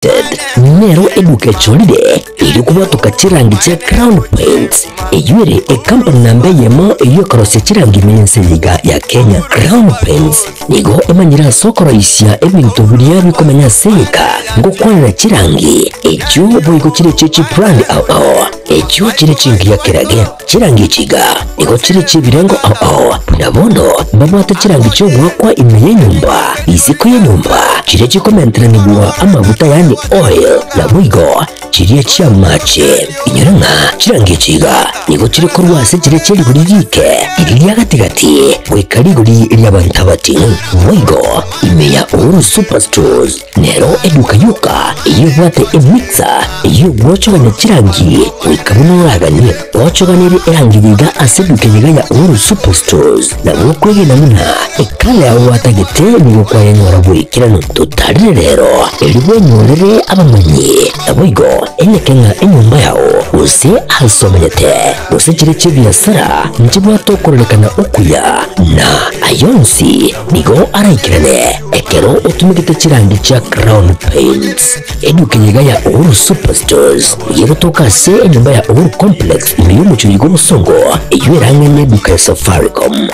Limited nero eduka echorire erio kobwatoka chirangi chia Crown Paints, eyio ere ekampani namba eyemo eyio ekorosia chirangi ime y'ense eye iga ya Kenya. Crown Paints nigo emanyire ase okoroisia ebinto biria bikomenya ase egeka ngokwanera chirangi echio boigo chire echio chibrand ao ao echio chire chingiya kerage. Chirangi echi iga nigo chire chi'ebirengo ao ao, buna bono mbabwate chirangi chi'ogoakwa ime y'enyomba, isiko y'enyomba, chiria chikomenteranigwa amaguta yaani oil, naboigo chiria chi'amache. Inyora ng'a chirangi echi iga nigo chire korwa ase chiria chie rigori riike, riria ria gati-gati, goika rigori ri'abanto abating'u. Boigo ime ya Uhuru Superstores. Nero eduka yoka eyio ebwate emixer eyio egwochogania chirangi goika buna oraganie. Gwochoganirie erangi iga ase eduka eye iga ya Uhuru Superstores, nabo okwegena buna ekala yao gwatagete nigo kwayenyora boikeranu. Totarire rero erio bwenyorere abamanyi, naboigo enyeke ng'a enyomba yao gose ase omenyete gose chire chi'ebiasara nchibwate okororekana okuya na ayonsi nigo araikerane. Ekero otumegete chirangi chia Crown Paints, eduka eye iga ya Uhuru Superstores nigo egotoka ase enyomba ya Uhuru Complex ime y'omochie oyo bw'obosongo, eyio ere ang'e n'eduka ya Safaricom.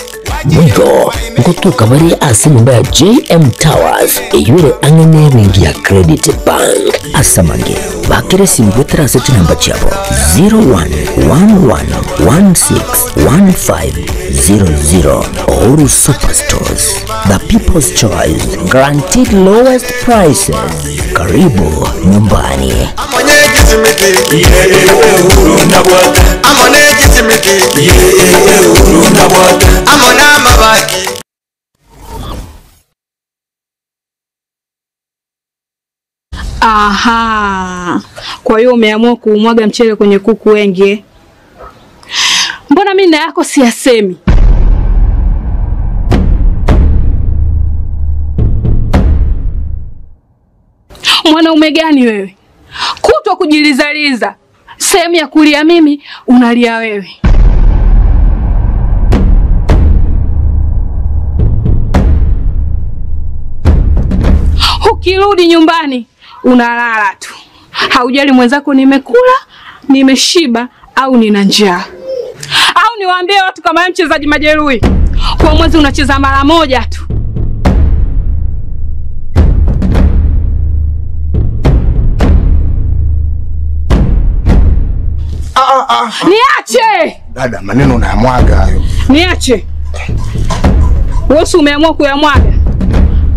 Boigo ngotoka bare ase enyomba ya JM Towers eyio ere ang'e n'ebenki ya Credit Bank. Ase amange, bakera esimi goetera ase chinamba chiabo 0111161500. Uhuru Superstores. The People's Choice, guaranteed lowest prices. Karibu nyumbani. Aha, kwa hiyo umeamua kuumwaga mchele kwenye kuku wengi eh? Mbona mimi na yako siyasemi? Mwanaume gani wewe? Kutwa kujilizaliza, sehemu ya kulia mimi unalia wewe. Ukirudi nyumbani unalala tu, haujali mwenzako nimekula, nimeshiba au nina njaa. Au niwaambie watu kama wewe mchezaji majeruhi, kwa mwezi unacheza mara moja tu. Niache, Dada, maneno unayamwaga hayo. niache. Wewe si umeamua kuyamwaga?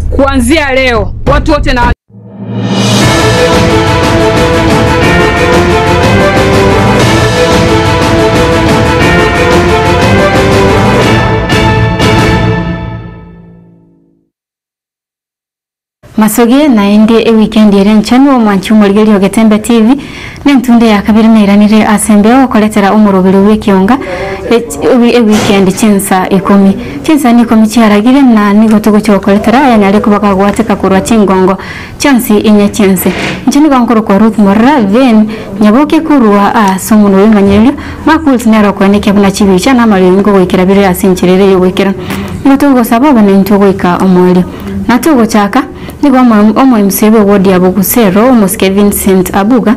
Kuanzia leo watu wote na Masoge naende eweekend ere enchenu omwanchi omorigereria o Getembe TV nentunde ya kabere nairanire ase embeo okoretera omoroberi bw'ekionga eweekend chinsa ikomi. Chinsa ni ikomi chiaragire na nigo togochia gokoretera aya nare koba kagwateka korwa chingongo chionsi inye chiense. Inche nigo nkorokwa Ruth Morera then nyaboke korwa ase omonwe bw'emanyererio Mark Wills nere okoenekia buna chibicha na amariogi nkogoikera bire ase enchera ere yogoikera. Nigo togosaba obe naintwe goika omoerio. Na togochaka, nigo omo-MCA bw'ewodi ya Bogusero, Omosike Vincent Abuga,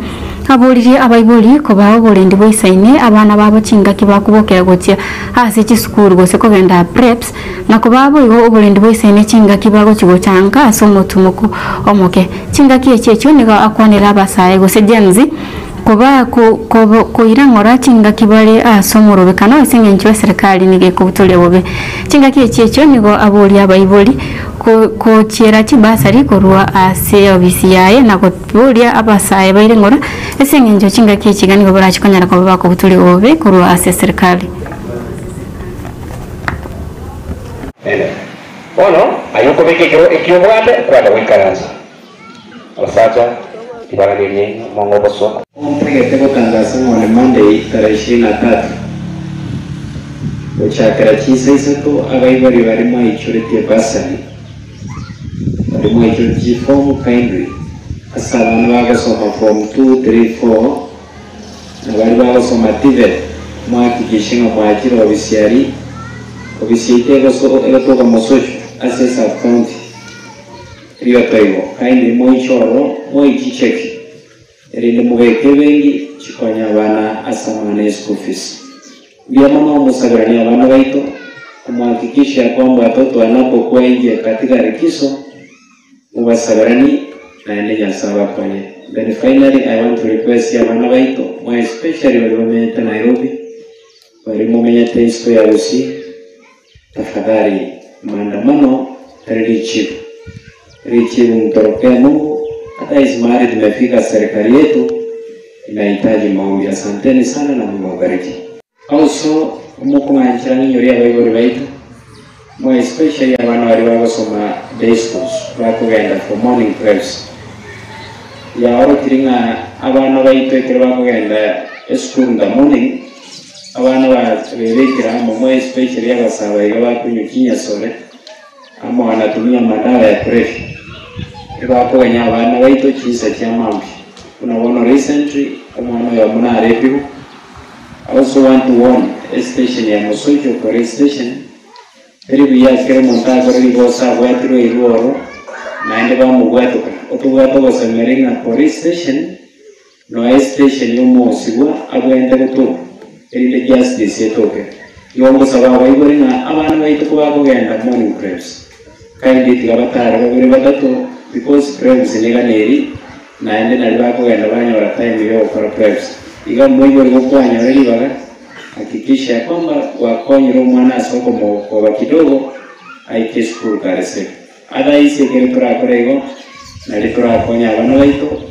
aboririe abaibori kobaa oborendi boisaine abana babo chingaki bakobokera gochia ase chisukuru gose kogenda preps na kobaa boigo oborendi boisaine chingaki bagochi gochanka ase omotumoko omoke. Chingaki echi echio nigo akwanera abasae gose Gen Z koba koira ng'ora chingaki bare ase omorobekano ase engencho eserekari nigo ekobutoria bobe. Chingaki echi echio nigo aboria abaibori gochiera chibasari korwa ase obisi yaye na koboria abasae baire ng'ora ase engencho chingaki echi iga nigo barachi konyara koba bakobutoria bobe korwa ase eserekari. Amen. Bono aye okobeka ekero eki obwate kwanda goikaransa. Abasacha, ribaga neriaino, mong'e obosooku. Ontagete gotangasa ng'a on Monday tarehe ishirini na tatu gochakera chinsa isato abaibori baria mwaichoretie bursary baria mwaichoretie chiform kindly ase abana bagosoma form two, three, four na baria bagosoma TVET mwahakikishe ng'a mwachire obisi aria obisi yaito egotoka Mosocho ase esub county. Erio toigo, kindly moiche ororo moe chicheki, erinde mobeke ebenki chikonye abana ase amang'ana ye school fees. Mbuya mono mosaberanie abana baito, komuhakikisha ya kwamba watoto wanapokuwa nje katika likizo, mobasaberanie naende Nyasae abakonye. Then finally I want to request abana baito, more especially baria bamenyete Nairobi, baria momenyete isiko ya Gusii, Tafadhali maandamano tari richibu. Richibu mtorokee Mungu, hata hizi mahali tumefika serikali yetu inahitaji maombi. Asanteni sana na Mungu awabariki. Also omokong'anchera ng'inyorie abaibori baito, more especially abana baria bagosoma day schools bakogenda for morning prayers. Yaorokire ng'a abana baito ekero bakogenda esukuru in the morning, Abana babekire amo, more especially abasae iga bakonywa chinyasore amo wanatumia amadawa ya kulevya, ebakoganya abana baito chinsa chia mambia. Buna bono recently omwana oyomo narepigwe. I also want to warn estation ya Mosocho police station, teri buya ekero omonto akore rigoso abwatirwe airwe oro naende bamobwatoka. Otobwate ogosemeria ng'a police station Noe station y'omosibwa abwenerete gotoka, erinde justice etoke. Igo ngosaba abaibori ng'a abana baito kobakogenda morning prayers, kindly tiga batare babere batato because prayers niga neri naende nari bakogenda banyora time yogokora prayers. Iga omoibori gokwanyora ribaga hakikisha ya kwamba gwakonyire omwana ase okomokoba kidogo aike esukuru kare safe. Otherwise ekero torakore igo nari torakonye abana baito.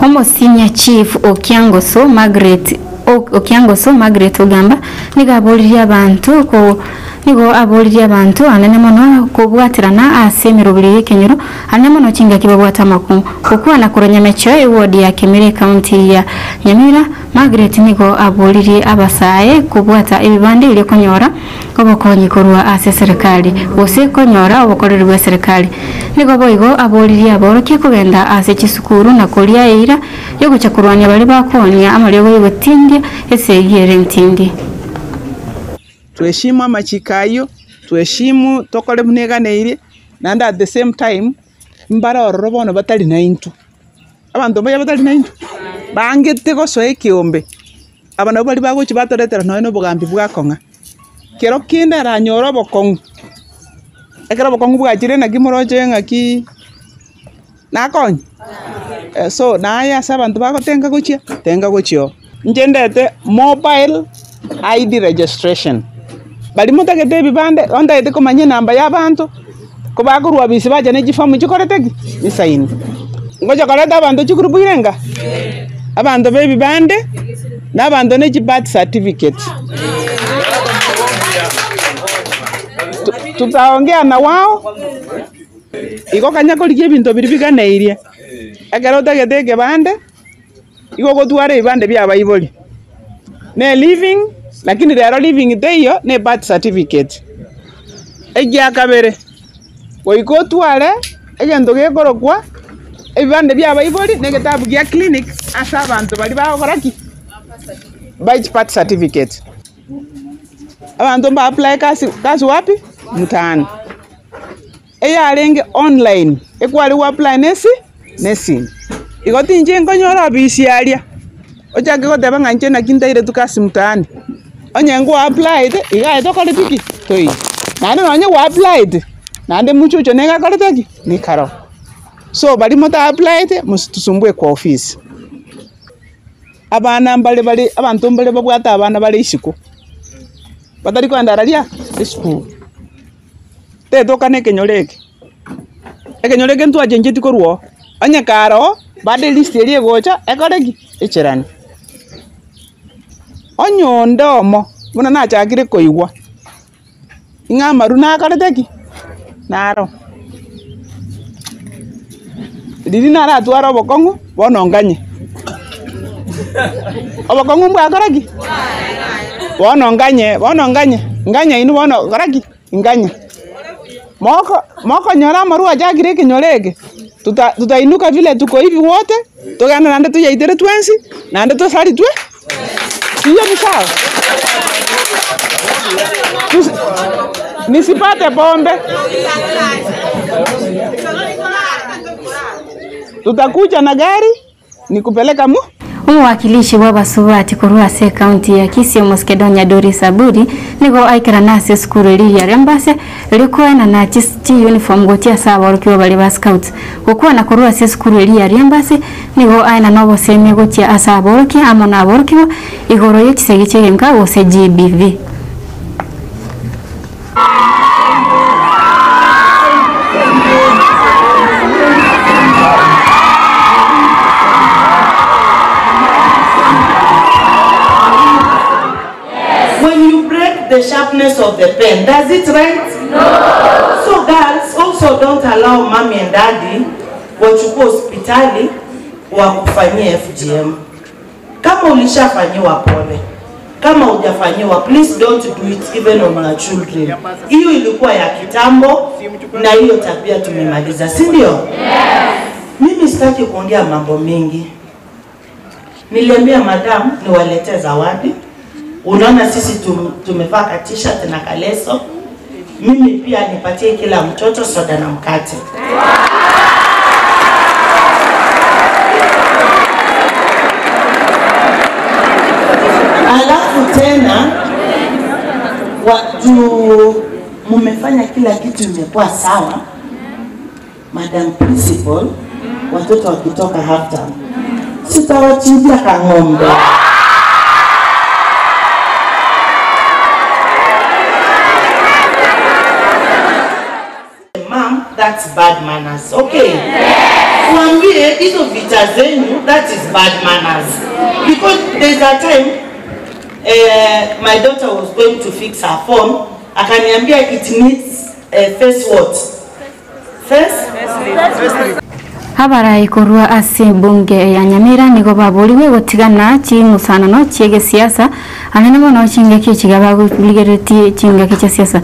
Omosinya Chief Okiangoso Margaret Okiangoso Margaret Ogamba nigo aboririe abanto ko nigo aboririe abanto anene mono kobwaterana ase emeroberi y'ekenyoro anene mono chingaki babwate amakong'u. Gokwana korwa Nyamecho eward ya Kemera ecounty ya Nyamira, Margaret nigo aboririe abasae kobwata ebibande erio konyora obokonyi korwa ase eserekari, gose konyora obokoreri bw'eserekari. Nigo boigo aboririe aborokia kogenda ase chisukuru na koria eira y'ogocha korwania baria bakoonia amariogo y'ogotindia esegi ere entindi. Tuheshimu amachiko ayio, tuheshimu tokore buna eganeirie, naende at the same time, mbare ororo bono batari naintwe. Abanto mbuya batari naintwe, bangete gosoa ekeombe, aba nabwo baria bagochia batoretera nonya na obogambi bwakong'a. Kero kende aranyore obokong'u, ekero obokong'u bwachire naki moroche ng'aki nakonye? So naye ase abanto bagotenga gochia, tenga gochia oo. Inche ndete mobile ID registration, baria motagete ebibande, ontagete komanya enamba ya abanto, kobakorwa ofisi bacha ne chifomu chikorete ki? Chisaini. Ngocha koreta abanto chigroup ire enga? Abanto ba ebibande, na abanto ne chibirth certificate. Tutaongea na wao, igo kanya korigia ebinto biria biganeirie, ekero otagete ekebande. Igo ogotwara ebibande bi'abaibori, ne living, lakini rero living teiyo, ne birth certificate. Egia kabere, goika otware egento gekorokwa ebibande bi'abaibori na egetabu gia clinic ase abanto baria bagokora ki? Ba birth certificate. Abanto mba apply kasi kasi wapi? Mtaani. Eyarenge online ekware gwa apply nesi nesimi. Igo tinche nkonyora ofisi aria, ochake goteba ng'a inche naki ntairetwe kasi mtaani. Onye nkwa applied, iga aye tokoreti ki? Toiyo. Naende nonye gwa applied, naende mochucho nigo akorete ki? Nikaroo. So baria mota applied, mositusumbue kwa ofisi. Abana mbare bare abanto mbare babwate abana bare isiko, batari koenda araria esukuru. Tetoka nekenyoro eke, ekenyoro eke ntwachencheti korwa oo, onye kare oo, bado elist eria egocha ekore ki? Echerane. Onye onde omo, buna nachakire koigwa, ng'a amarwa nakorete ki? Naro. Riria naratware obokong'u, bono nganye. Obokong'u mbwakora ki? Bono nganye, bono nganye, nganye inwe bono kora ki? Nganye. Moko mokonyora amarwa achakire ekenyoro eke, tuta tutainuka vile tuko hivi wote, togende naende toyaitere twensi, naende tosaritwe, hiyo ni sawa? Tusi nisipate pombe. Tutakuja na gari nikupeleka mu Omowakilishi bwa abasubati korwa ase ekaunti ya Kisii Moskedonia Doris Aburi nigo aikerana ase esukuru eria ya Rembase rikoenana chi uniform gochia ase aborokigwa baria ba scouts. Gokwana korwa ase esukuru eria ya Rembase nigo aenana obosemi gochia ase aborokia amo na aborokigwa igoro ya chisegi chia gose GBV. When you break the sharpness of the pen, does it write? No. So girls, also don't allow mommy and daddy wachukue hospitali wakufanyie FGM. Kama ulishafanyiwa pole, kama hujafanyiwa, please don't do it even on your children. Hiyo ilikuwa ya kitambo na hiyo tabia tumemaliza, si ndio? Yes. Mimi sitaki kuongea mambo mingi. Niliambia madam niwaletee zawadi. Unaona sisi tumevaa ka t-shirt na kaleso. Mimi pia nipatie kila mtoto soda na mkate. Alafu tena watu mumefanya kila kitu imekuwa sawa. Madam Principal, watoto wakitoka half term, sitawachinjia kang'ombe. Mom, that's bad manners. Okay. Yes. Waambie hizo vita zenyu, that is bad manners. Because there's a time my daughter was going to fix her phone, akaniambia it needs face what? Face? Abarai korwa ase bunge ya Nyamira nigo baboriwe gotigana ching'usanano chiege siasa anene mono chingaki chiga baguligeretie chingaki chia siasa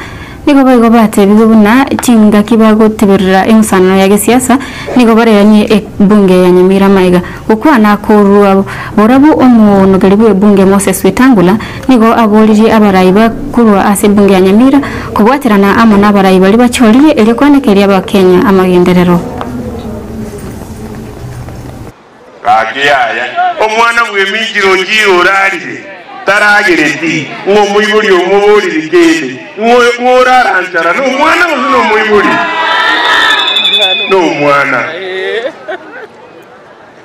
nigo baigo batebiwe buna chingaki bagoteberera eng'usanano ya gesiasa nigo bareranie ebunge ya Nyamira maiga gokwana korwa borabu omonogeri bwe bunge Moses Wetangula nigo aboririe abarai bakorwa ase bunge ya Nyamira kobwaterana amo n'abarai bari bachorire eri kwanekeria abakenya amagenderero. Kakiaya omwana bw'emijiro njirorarire taragireti ng'o muiburi omuburire kende ng'oraranchara n'omwana gose n'omuiburi n'omwana.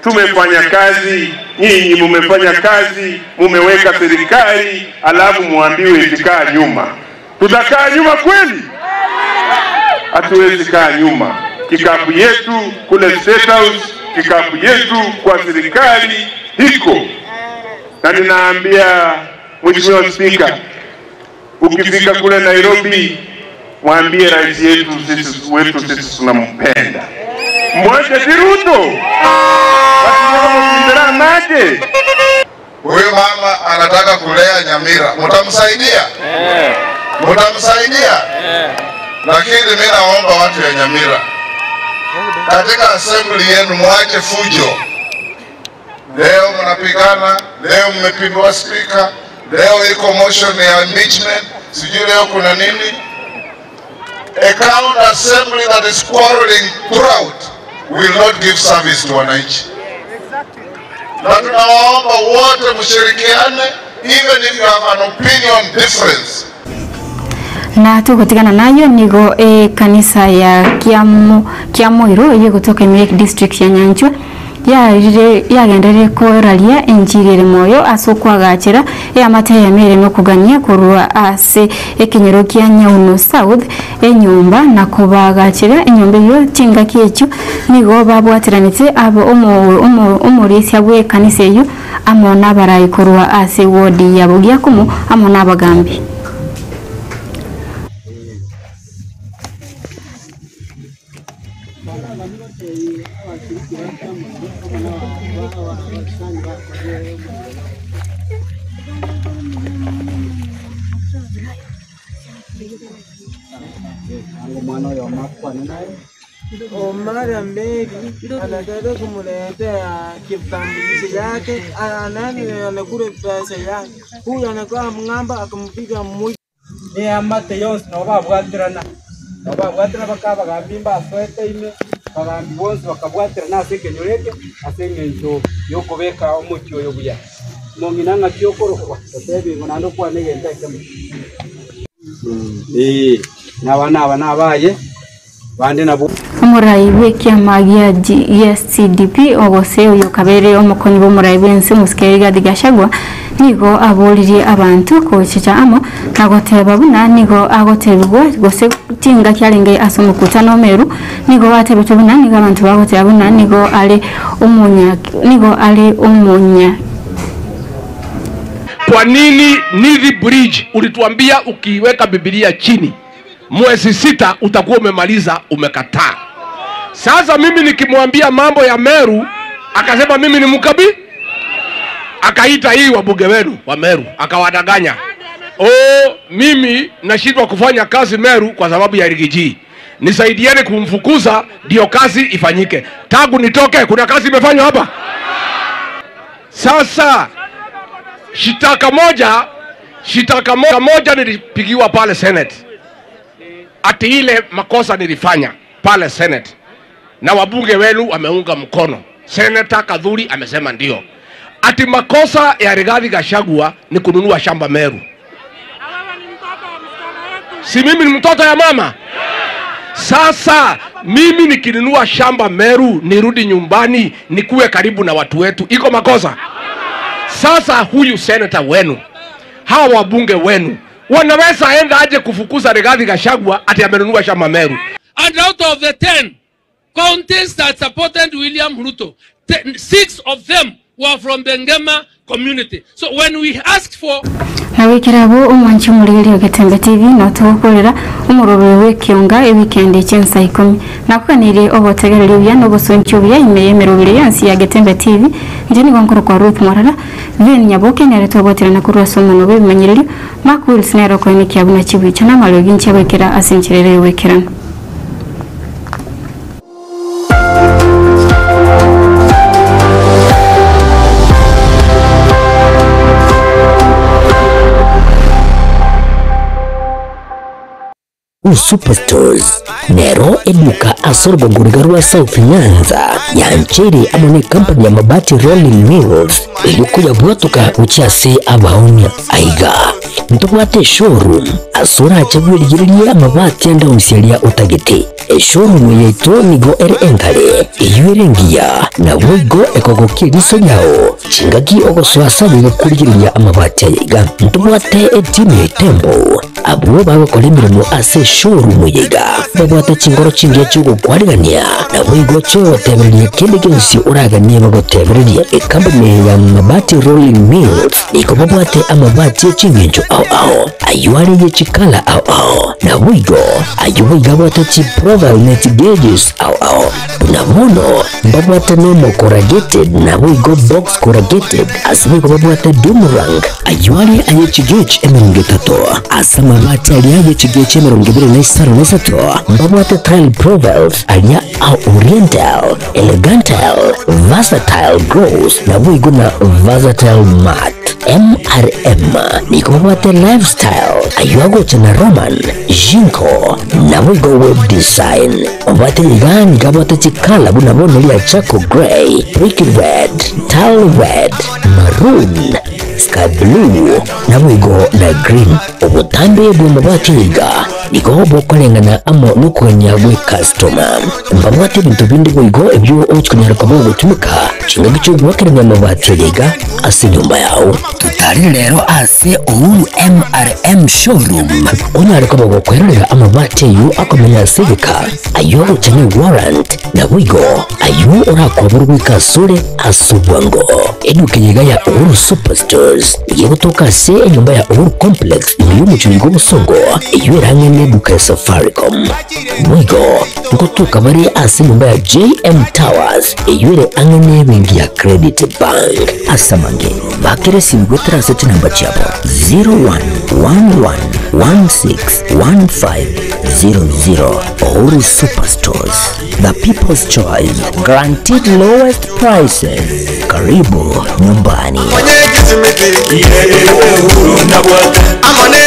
Tumefanya kazi, nyinyi mumefanya kazi, mumeweka serikali, alafu muambiwe itikaa nyuma. Tutakaa nyuma kweli? Hatuwezi kaa nyuma. Kikapu yetu kule State House, kikapu yetu kwa serikali hiko. Na ninaambia Mheshimiwa Spika, ukifika kule Nairobi, mwambie rais yetu sisi wetu sisi tunampenda. Mwache Ruto. Huyu mama anataka kulea Nyamira. Mtamsaidia? Mtamsaidia? Lakini mimi naomba watu ya Nyamira, katika assembly yenu mwache fujo. Leo mnapigana, leo mmepindua speaker, leo iko motion ya impeachment, sijui leo kuna nini. A county assembly that is quarreling throughout will not give service to wananchi. Na tunawaomba wote mshirikiane, even if you have an opinion difference. Na tugutigana nayo nigo kanisa ya Kiamoiro eye gutoka Mirik district ya Nyanchwa yagenderere koraria enjiri moyo ase okwagachera eamate ya mere nokugania korwa ase ekenyero kia Nyauno South enyumba na kobagachera enyumba eyo chingaki ekyo nigo babwatiranete abo omorisia bwe kanisa eyo amo n'abarai korwa ase wodi ya Bogiakumu amo n'abagambi. Omara Mary anataka kumletea kitambulisho yake, nani anakula pesa yake. Huyu anakuwa mng'amba akampiga mmoja. Ni amate yonsi no babwatirana. No babwatirana bakabagambimba aswete ime. Abagambi bonsi bakabwaterana ase ekenyoro eke ase engencho y'okobeka omochie oyo buya. Omong'ina ng'aki okorokwa? Totebie igo naende okwane egento ekemo. Ee, na abana aba nabaye, bande nabwo. Omorai bw'ekiama gia gia CDP ogose oyo okabeire omokonyi bw'omorai bw'ense omosike Rigathi Gachagua nigo aboririe abanto gochicha amo na goteba buna nigo agotebigwa gose chingaki arenge ase omokutano o Meru nigo atebetwe buna nigo abanto bagoteba buna nigo are omonya nigo are omonya. Kwa nini Nithi Bridge ulituambia ukiweka Biblia chini mwezi sita utakuwa umemaliza, umekataa. Sasa mimi nikimwambia mambo ya Meru akasema mimi ni mkabi, akaita hii wabunge wenu wa Meru akawadanganya. Oh, mimi nashindwa kufanya kazi Meru kwa sababu ya Rigiji, nisaidieni kumfukuza ndio kazi ifanyike. Tangu nitoke kuna kazi imefanywa hapa? Sasa shitaka moja, shitaka moja nilipigiwa pale Senate ati ile makosa nilifanya pale Senate na wabunge wenu wameunga mkono. Senator Kadhuri amesema ndio, ati makosa ya Rigathi Gachagua ni kununua shamba Meru. Si mimi ni mtoto ya mama? Sasa mimi nikinunua shamba Meru nirudi nyumbani nikuwe karibu na watu wetu, iko makosa? Sasa huyu senator wenu, hawa wabunge wenu wanaweza enda aje kufukuza Rigathi Gachagua ati amenunua shamba Meru? And out of the 10 counties that supported William Ruto, 6 of them were from the Ngema community. So when we asked for Na gwikera abwo omwanchi omorigereria o Getembe TV notogokorera omoroberi bw'ekionga ewikendi chinsa ikomi. Nakoganirie obotegereri obuya na obosonchi obuya ime y'emeroberi yonsi ya Getembe TV. Inche nigo nkorokwa Ruth Mwarara, Vane Nyaboke nere twaboterana korwa ase omonwa bw'ebimanyererio, Mark Wills nere okoenekia buna chibuicha na amariogi inche goikera ase enchera ere y'ogoikeranu. Superstores nero eduka ase orogongo riga rwa South Nyanza yancheire amo ne company ya Mabati Rolling Mills erio koyabwatoka gochia ase abaonia. Aiga ntobwate eshowroom ase orache bwerigererie amabati ande onsi aria otagete. Eshowroom yaito nigo ere enkare, eyio ere engiya, naboigo ekogokia eriso riao chingaki ogosoa ase aye gokorigereria amabati aya iga. Ntobwate etimu ya Itembo abwo bagokora emeremo ase eshowroom eye iga, babwate chingoro chingiya chi'ogokwarigania, naboigo chi'ogotebereria kende gionsi oraganie bagotebererie. Ekampuni eye ya Mabati Rolling Mills nigo babwate amabati e chingencho ao ao, ayio are ye chikala ao ao, naboigo ayio boigo abwate chiprofile ne chigauges ao ao. Buna bono mbabwate normal corrugated naboigo box corrugated, ase boigo babwate doomerang ayio are aye chigauge 30, ase amabati aria aye chigauge 23 mbabwate tile profiles aria a oriental, elegantal, versatile gloss naboigo na versatile matte. MRM nigo babwate lifestyle ayio agocha na Roman, Jinko naboigo web design. Obwate iga nigo abwate chikala buna bono ria charcoal grey, brick red, tile red, maroon, sky blue naboigo na green. Obotambe bw'amabati iga nigo bokoreng'ana amo nokogania gwe customer. Mbabwate ebinto binde boigo ebio ogochikonyara koba ogotumeka chingaki chiogoakerania amabati aya iga ase enyomba yao. Totarire rero ase Uhuru MRM Showroom onyare koba gokwerorera amabati ayio akomenya ase egeka, ayio agocha ne warrant, naboigo ayio orakoborwe goika asore ase obwango. Eduka eye iga ya Uhuru Superstores nigo egotoka ase enyomba ya Uhuru Complex ime y'omochie oiga obosongo eyio ere ang'e neduka ya Safaricom. Boigo ngotoka bare ase enyomba ya JM Towers eyio ere ang'e nebenki ya Credit Bank. Ase amange bakere esimi goetera ase chinamba chiabo 0111161500. Uhuru Superstores, the people's choice, guaranteed lowest prices. Karibu nyumbani. Amone